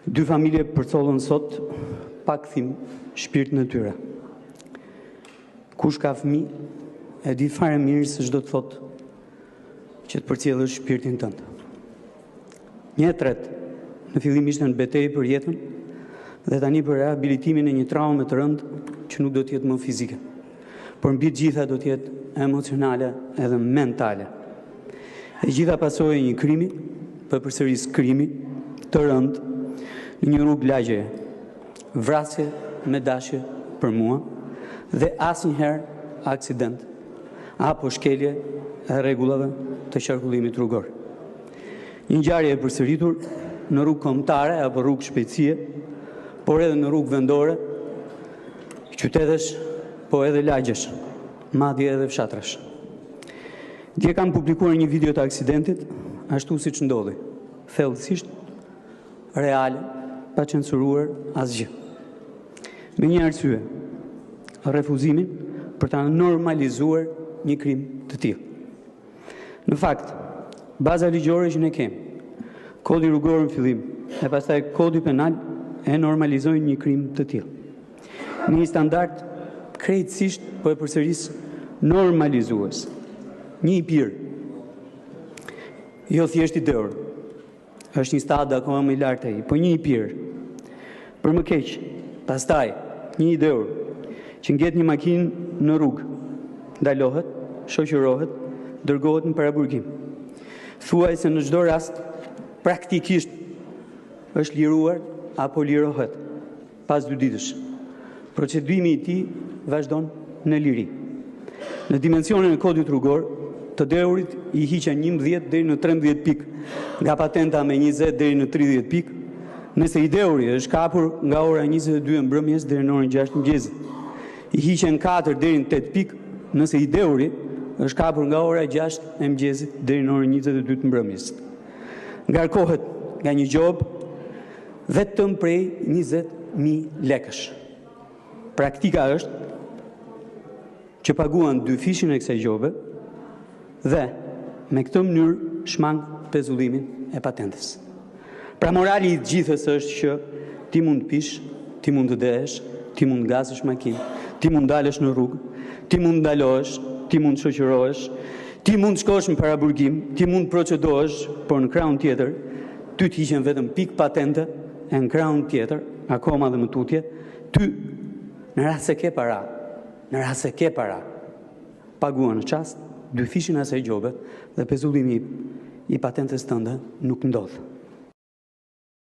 Dy familje përcollën sot pa kthim shpirtin e tyre. Kush ka fëmijë e di fare mirë se ç'do të thotë që të përcjellësh shpirtin tënd. Një e tretë, në fillim ishte në betejë për jetën dhe tani për rehabilitimin e një traume të rëndë që nuk do të jetë më fizike, por mbi të gjitha do të jetë emocionale edhe mentale. E gjitha pasojë e një krimi, po e përsëris krimi të rëndë në një rrugë lagjeje. Vrasje me dashje për mua dhe asnjëherë aksident apo shkelje e rregullave të qarkullimit rrugor. Një ngjarje e përsëritur në rrugë kombëtare apo rrugë shpejtësie, por edhe në rrugë vendore, qytetesh, po edhe lagjesh, madje edhe fshatrash. Dje kam publikuar një video të aksidentit, ashtu siç ndodhi, thellësisht reale, pa censuruar asgjë. Me një arsye, refuzimin për ta normalizuar një krim të tillë. Në fakt, baza ligjore që ne kemi, kodi rrugor në fillim, e pastaj kodi penal e normalizojnë një krim të tillë. Në një standard krejtësisht, po e përsëris, normalizues. Një i pirë, jo thjesht i dehur, është një stad akoma më i lartë ai, po një i pirë. Për më keq, pastaj, një i dehur që nget një makinë në rrugë, ndalohet, shoqërohet, dërgohet në paraburgim. Thuajse në çdo rast praktikisht është liruar apo lirohet pas dy ditësh. Procedimi i tij vazhdon në liri. Në dimensionin e kodit rrugor, të dehurit i hiqen 11 deri në 13 pikë, nga patenta me 20 deri në 30 pikë, nëse i dehuri është kapur nga ora 22 e mbrëmjes deri në orën 6 të mëngjesit. I hiqen 4 deri në 8 pikë, nëse i dehuri është kapur nga ora 6 e mëngjesit deri në orën 22 të mbrëmjes. Ngarkohet nga një gjobë vetëm prej 20.000 lekësh. Praktika është që paguan dyfishin e kësaj gjobe dhe me këtë mënyrë shmang pezullimin e patentës. Pra morali i të gjithës është që ti mund të pish, ti mund të dehesh, ti mund të ngasësh makinë, ti mund të dalësh në rrugë, ti mund të ndalohesh, ti mund të shoqërohesh, ti mund të shkosh në paraburgim, ti mund të procedohesh, por në krahun tjetër ty të hiqen vetëm pikë patente e në krahun tjetër, akoma dhe më tutje, ty në rast se ke para, në rast se ke para, paguan në çast dyfishin e asaj gjobe dhe pezullimi i patentës tënde nuk ndodh.